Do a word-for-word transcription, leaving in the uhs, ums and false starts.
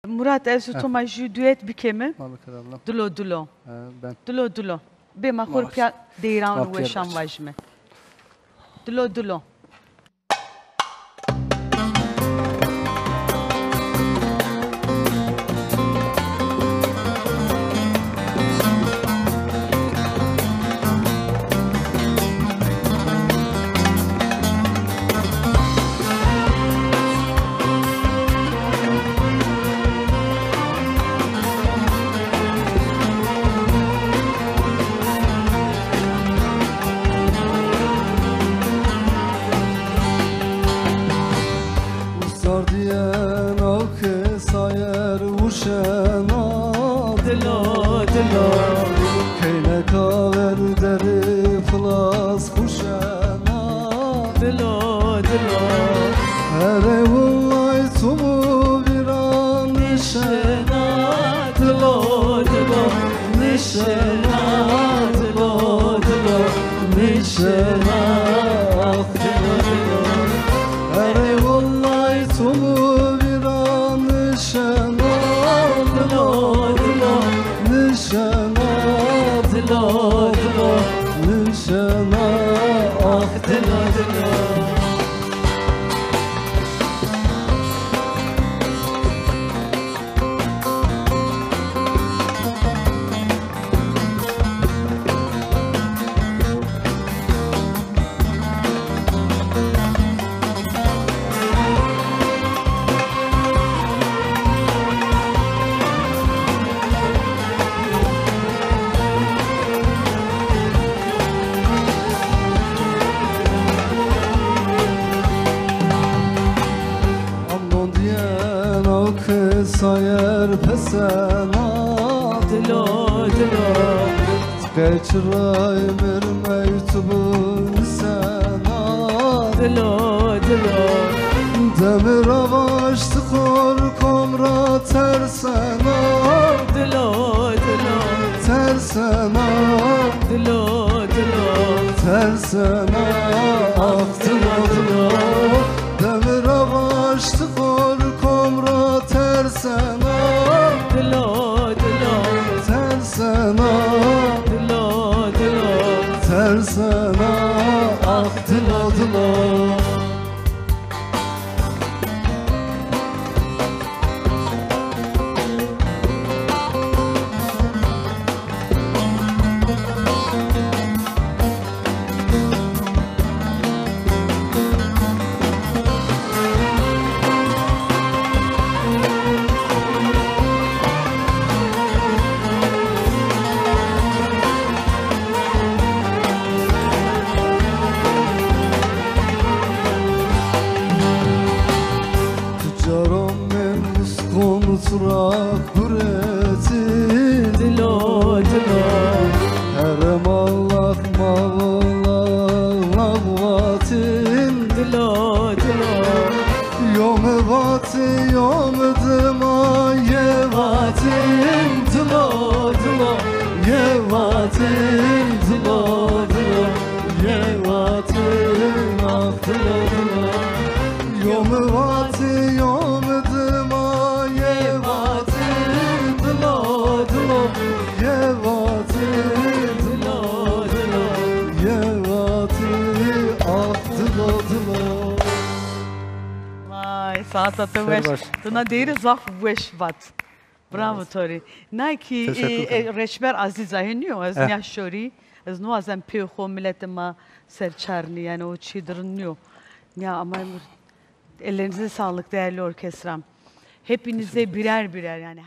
Murat, ez û Heh. Toma jû duet bikeme. Ma bikerabla. Dilo dilo. He, ben. Dilo dilo. Bê ma xor piya deyran weşan vajime. Dilo dilo. Sardîyena ke sayer uşena dilo dilo. Keyneka ver derê filas xuşena dilo dilo. Erê willay çumu vîran nişena dilo dilo. Nişena dilo dilo. Nişena ax dilo dilo. Erê willay çumu vîran nişena dilo dilo. Nişena dilo dilo. Nişena ax dilo dilo. Amnon dîyena ke sayer pesena dilo dilo. Qey çiray mirmey tu bu nisena dilo dilo. Demir avaş ti xor kom ra tersena dilo dilo. Tersena dilo dilo. Tersena ax dilo dilo. Demir avaş ti xor kom ra tersena dilo dilo. Tersena dilo dilo. Tersena ax dilo dilo. Caron men muskon çiraq guretî dilo dilo. Herem Allah mavla vatîn dilo dilo. Yom vatî yom dima ye vatîn dilo dilo. Ye vatîn dilo dilo. Ye vatîn ah dilo dilo. Yom vatî yom dima ye vatî dilo dilo. Ye vatî dilo dilo. Ye vatî ah dilo dilo. Vay, saeta to weş. Ser baş. Tu na deyîrî zaf weş vat. Bravo to rê. Na kî, e, e, Reçber Azîz a, hê nîyo, ez nîya şorî, ez nîwazen pê xo miletê ma ser çarnî, yanî o çî dir nîyo. Nîya ama ellerinize sağlık değerli orkestram. Hepinize birer birer yani.